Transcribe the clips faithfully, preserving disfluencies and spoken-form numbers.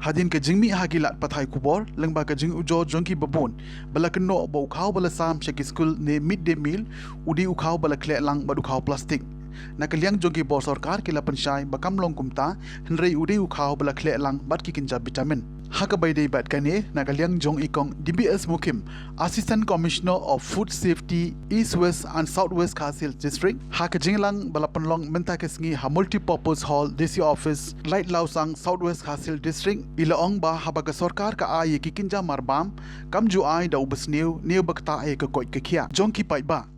Hadien ka jingmih ha ki lad pathai khubor lyngba ka jingujor jong ki babun, ba la kynnoh ba u khaw ba la sam sha ki skul ne midday meal u dei u khaw ba la khleh lang bad u khaw plastik. Na ka liang jong ki bor sorkar ki la pynshai ba kam long kumta, hynrei u dei u khaw ba la khleh lang bad ki kynja vitamin. Ha kaba ïadei bad kane, na ka liang jong i Kong D B S Mukhim, Assistant Commissioner of Food Safety, East West and South West Khasi Hills District, ha ka jingïalang ba la pynlong mynta ka sngi ha Multipurpose Hall, D C Office, Laitlawsang, South West Khasi Hills District, i la ong ba haba ka sorkar ka ai ïa ki kynja marbam, kam ju ai da u basniew ne ba ktah ïa ka koit ka khiah jong ki paidbah.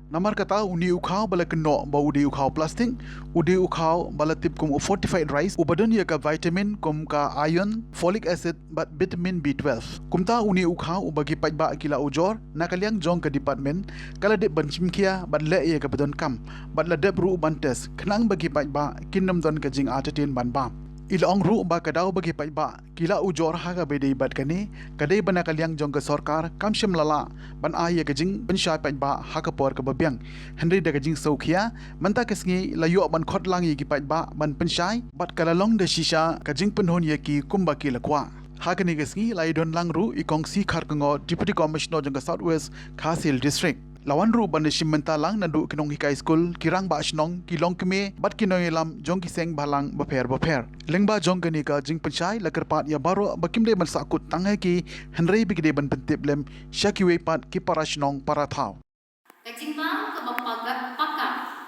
Namar kata, une u khaw ba la kynnoh ba u dei u khaw plastik, u dei u khaw ba la tip kum u fortified rice, uba don ïa ka vitamin kum ka iron, folic acid bad vitamin B twelve. Kumta une u khaw uba ki paidbah ki la ujor, na ka liang jong ka department ka la dep ban shim khia bad leh ïa kaba donkam, bad la dep ruh ban test khnang ba ki paidbah kin ym don ka jingartatien ban bam. I la ong ruh ba ka daw ba ki paidbah ki la ujor ha kaba ïadei bad kane, ka dei ba na ka liang jong ka sorkar kam shym la lah ban ai ïa ka jingpynshai paidbah ha ka por kaba biang. Hynrei da ka jingsngewkhia, mynta ka sngi la ïoh ban khot lang ïa ki paidbah ban pynshai, bad ka la long da shisha ka jingpynhun ïa ki kumba ki la kwah. Ha kane ka sngi la ïadon lang ruh i Kong C Kharkongor, Deputy Commissioner jong ka South West Khasi Hills District. La wan ruh ban da shim bynta lang naduh ki nonghikai skul, ki rangbah shnong, ki longkmie bad ki nongïalam jong ki seng bhalang bapher bapher. Lyngba jong kane ka jingpynshai la kyrpad ïa baroh ba kim dei ban sahkut tang ha ki, hynrei ba ki dei ban pyntip lem sha kiwei pat ki para shnong para thaw. Ka jingbam kaba paka, paka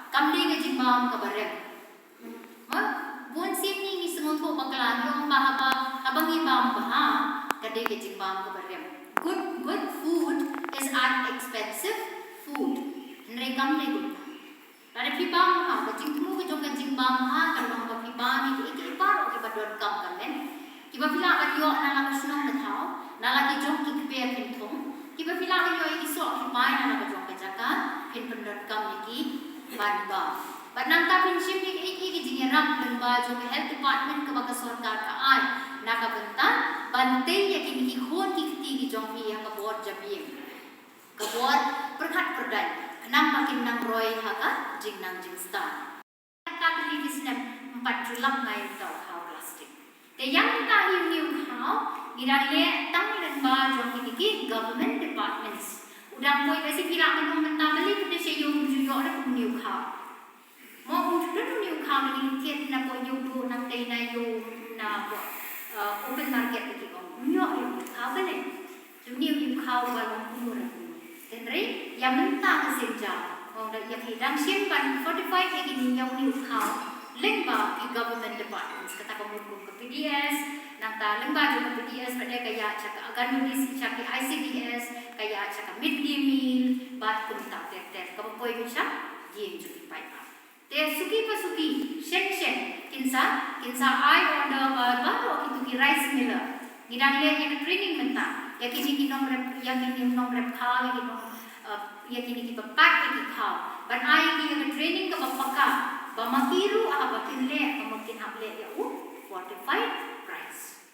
kam dei ka jingbam kaba rem. Ma, bun sien ngi ngi sngewthuh bakla, ngi ong ba haba, haba ngi bam bha, ka dei ka jingbam kaba rem. Good, good food is an expensive food. Hynrei kam dei kumta. Lada phi bam bha, ka jingthmu ka jong ka jingbam bha ka long ba phi bam ïa kiei kiei baroh kiba donkam ka myn. Kiba phi lah ban ïoh na la ka shnong ka thaw, na la ki jong ki kper phin thung. Kiba phi lah ban ïoh ïa ki soh ki pai na la ka jong ka jaka, phin pyndonkam ïa ki ban bam. Bad nangta phin shim ïa kiei kiei ki jingïarap lyngba jong ka Health Department kaba ka sorkar ka ai na ka bynta ban tei ïa kine ki khun ki kti ki jong phi ha ka bor jabieng, ka bor pyrkhat pyrdaiñ, khnang ba kin nang roi ha ka jingnang jingstad. Kata ka dei ki snem, ym pat ju lap ngai uta u khaw plastik. Te ïa mynta hi une u khaw ngi dang leh tang lyngba jong kine ki government departments. U dang poi, lehse phi lah ban ong mynta balei phi dei sha ïew ym ju ïoh re une u khaw. Mo, ym ju don une u khaw, ngi thied na poi ïew duh, nangtei na ïew na poi, eh, open market, ki ong ym ïoh re une u khaw, balei? Une u khaw ba long kumno re kumno. Hynrei ïa mynta ka sien jam, ong da ïa phi dang shim ban fortify ïa kine, ïa une u khaw lyngba ki government departments, kata ka mut kum ka P D S, nangta lyngba jong ka P D S pat ka ïa sha ka Anganwadi, sha ki I C D S, ka ïa sha ka midday meal bad kumta ter ter, kaba poi sha ïing jong ki paidbah. Te suki pa suki, shen shen, kin sa, kin sa ai order ba, baroh kito ki rice miller. Ngi dang leh ïa ka training mynta ïa kine ki nongrep, ïa kine nongrep khaw, ïa kine nong, eh, ïa kine kiba pack ïa ki khaw. Ban ai ïa ki ïa ka training kaba paka, ba ma ki ruh haba kin leh, ba ma kin hap leh ïa u fortified rice.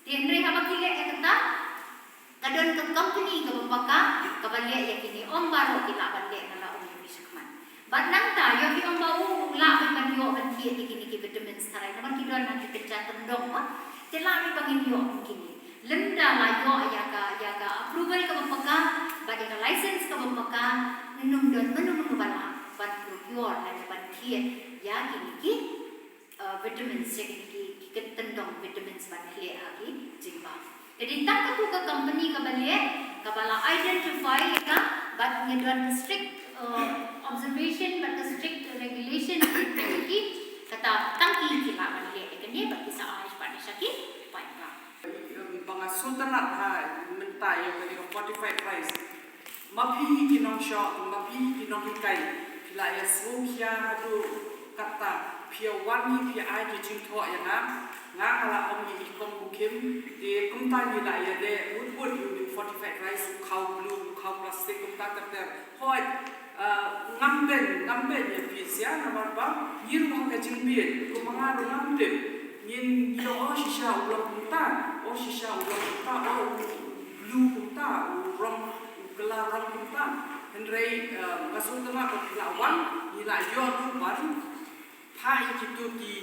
Te hynrei haba ki leh ïa kata, ka don ka company kaba paka kaba leh ïa kine, ym baroh ki lah ban leh, nga la ong ïa phi shakhmat. Bad nangta ïoh phi ong ba u lah ban, ban ïoh ban thied ïa kine ki vitamins tharai namar ki don ha ki kynja tyndong, ma. Te lah ruh ba ngin ïoh kum kine. Lymda la ïoh ïa ka, ïa ka approval kaba paka bad ïa ka license kaba paka, ym don mano mano ba lah ban procure lane ban thied ïa kine ki uh, vitamins, ïa kine ki, ki, ki tyndong vitamins ban khleh ha ki jingbam. Te dei tang katu ka company kaba leh, kaba la identify ïa ka, bad ngi don ka strict, uh, observation bad ka strict regulation ïa ki, kata tang ki ki lah ban leh ïa kane bad ki sa ai pat sha ki paidbah. Ba nga sngewtynnat ha mynta ïa kane ka fortified rice. Ma phi ki nongshong, ma phi ki nonghikai, phi la ïa sngewkhia haduh katta, phi ïa wan hi phi ai ki jingthoh ïa nga, nga nga la ong ïa i Kong Mukhim, te kumta ngi la ïa leh wut wut ïa u fortified rice, u khaw blue, u khaw plastic, kumta ter ter. Hooid, ah, ngam beiñ, ngam beiñ ïa phi sha, namar ba ngi ruh ha ka jingbit, kumba nga ruh ngam tip. Ngin ïoh, oh shisha u long kumta, oh shisha u long kumta, oh u blue kumta, u rong, u kylla rong kumta. Hynrei, eh, nga sngewtynnat ba phi la wan, ngi la ïoh ruh ban phah ïa kito ki,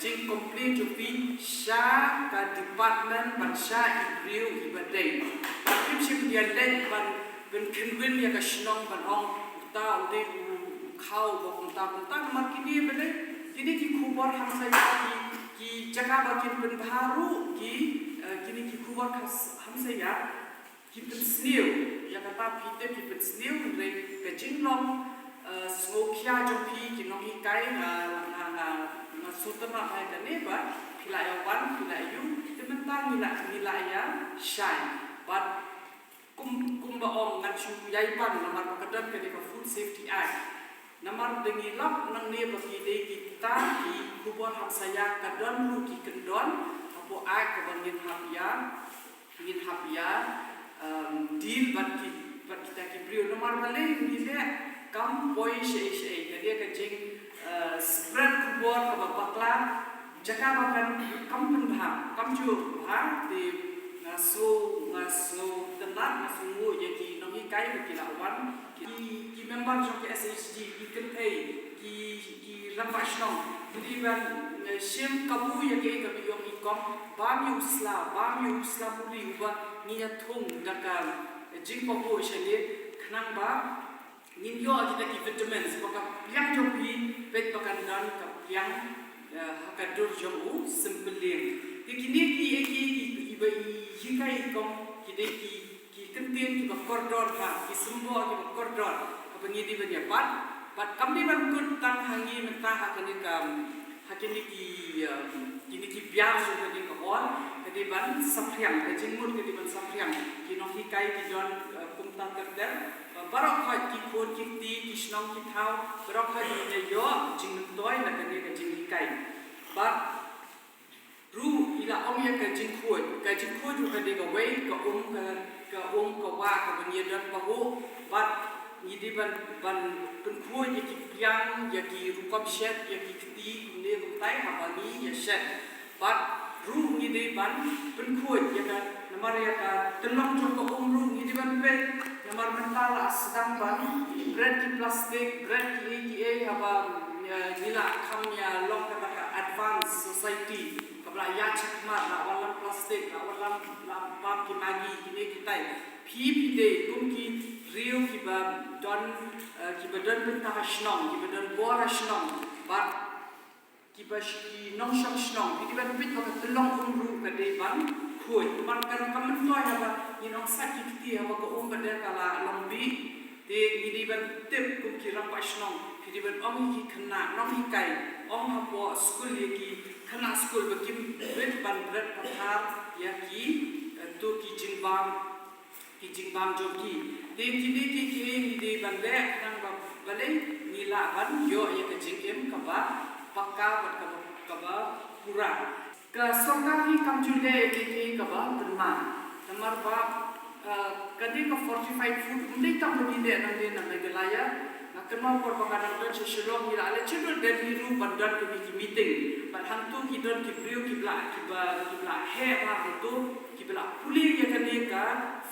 Jingcomplain jong phi sha ka department bad sha i briew iba dei. Bad phim shym ïaleh ban pynkhynwin ïa ka shnong ban ong uta u dei u khaw ba kumta kumta namar kine ba dei kine ki khubor hamsaïa ki ki jaka ba kin pynbha ruh ki kine ki khubor hamsaïa. Ki pynsniew ïa kata phi tip ki pynsniew hynrei ka jinglong sngewkhia jong phi ki nonghikai nga nga nga nga sngewtynnat ha kane ba phi la ïa wan phi la ïa ïoh te mynta ngi la ngi la ïa shai. Bad kum kumba ong ngan shu ïai pan namar ba ka don kane ka Food Safety Act. Namar da ngi lap nangne ba ki dei kita ki khubor hamsaïa ka don ruh ki kyndon hapoh Act kaba ngin hap ïa ngin hap ïa deal bad ki bad kita ki briew namar balei ngi leh kam poi shaei shaei ka dei ka jing spread khubor kaba bakla jaka ba kan kam pynbha kam ju bha te nga sngew nga sngewtynnat nga sngewnguh ïa ki nonghikai ba ki la wan ki ki member jong ki S H G ki kynthei ki ki rangbah shnong ki dei ban shim kabu ïa kaei kaba ïong i kong bam ïa u sla bam ïa u sla muri uba ngi ïa thung da ka jingpahuh sha ngi khnang ba ngin ïoh kita ki vitamins ba ka pliang jong phi peit ba kan don ka pliang ha ka dur jong u sympylieng. Te kine ki ïa ki iba i hikai i kong ki dei ki ki kyntien kiba kordor ha ki symboh kiba kordor kaba ngi dei ban ïa bat bad kam dei ban kut tang ha ngi mynta ha kane ka ha kine ki kine ki biar jong kane ka hall ka dei ban saphriang ka jingmut ka dei ban saphriang ki nonghikai ki don kumta ter ter baroh khoit ki khun ki kti ki shnong ki thaw baroh khoit ki ïa ïoh jingmyntoi na kane ka jinghikai. Bad ruh i la ong ïa ka jingkhuid ka jingkhuid ruh ka dei kawei ka um ka ka um ka wah kaba ngi don pahuh bad ngi dei ban ban pynkhuid ïa ki pliang ïa ki rukom shet ïa ki kti kumne kumtai haba ngi ïa shet bad ruh ngi dei ban pynkhuid ïa ka namar ïa ka tyllong jong ka um ruh ngi dei ban peit namar mynta la sdang ban bret ki plastik bret ki ei ki ei haba ngi la kham ïa long kata ka advance society. Kaba la ïaid shakhmat la wallam plastik la wallam la bam ki magi kine kitai phi phi dei kum ki briew kiba don kiba don bynta ha shnong kiba don bor ha shnong bad kiba ki nongshong shnong phi dei ban peit ba ka tyllong um ruh ka dei ban khuid namar kan ka myntoi haba ngin ong sait ki kti haba ka um ba dei ka la long bih. Te ngi dei ban tip kum ki rangbah shnong phi dei ban ong ïa ki khynnah nonghikai ong hapoh skul ïa ki khynnah skul ba kim bit ban bret pathar ïa ki to ki jingbam ki jingbam jong ki. Te kine ki ki ngi dei ban leh khnang ba balei ngi lah ban ïoh ïa ka jingim kaba pakka bad kaba kaba pura. Ka sorkar hi kam ju leh ïa kiei kiei kaba kynmaw namar ba ka dei ka fortified food ym dei tang ba ngi leh nangne na Meghalaya. Nga kynmaw por ba nga dang don sha Shillong ngi la leh sha Delhi ruh ban don kine ki meeting bad hangto ki don ki briew kiba la kiba kiba la heh bha hangto kiba la pule ïa kane ka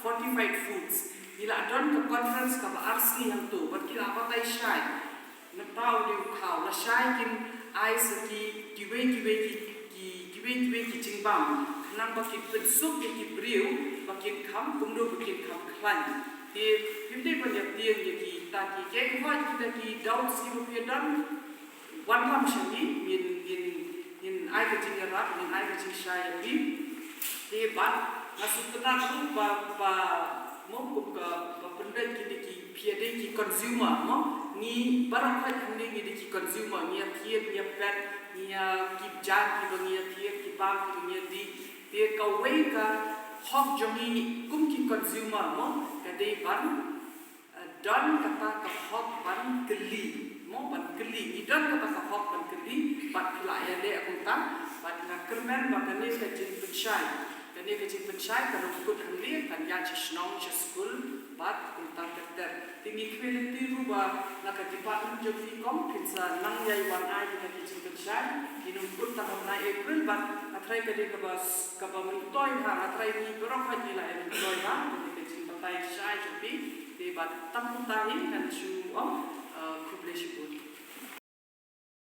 fortified foods. Ngi la don ka conference kaba ar sngi hangto bad ki la batai shai. Mynta u dei u khaw lashai kin ai sa ki kiwei kiwei ki ki kiwei kiwei ki jingbam khnang ba kin pynsuk ïa ki briew ba kin kham kumno ba kin kham khlaiñ. Te phim dei ban ïa tieng ïa kita ki kiei ki hoi kita ki doubts kiba phi don. Wan lam sha ngi ngin ngin ngin ai ka jingïarap ngin ai ka jingshai ïa phi. Te bad nga sngewtynnat ruh ba ba mo kum ka ba pyndait kine ki phi ïa dei ki consumer mo ngi baroh khoit hangne ngi dei ki consumer ngi ïa thied ngi ïa pet ngi ïa ki bjat kiba ngi ïa thied ki bam kiba ngi ïa dih. Te kawei ka hok jong ngi kum ki consumer mo ka dei ban don kata ka hok ban kylli mo ban kylli ngi don kata ka hok ban kylli bad phi la ïa leh kumta bad nga kyrmen ba kane ka jingpynshai kane ka jingpynshai ka nongkut hangne kan ïaid sha shnong sha skul bad kumta ter ter. Te ngi khmih lynti ruh ba na ka department jong phi kong phin sa nang ïai wan ai ïa ka jingpynshai ngi nongkut tang ha u bnai April bad nga tharai ka dei kaba kaba myntoi ha nga tharai ngi baroh khoit ngi la ïa myntoi ha kane ka jingbatai shai jong phi. Te bad tang kumta hi ngan shu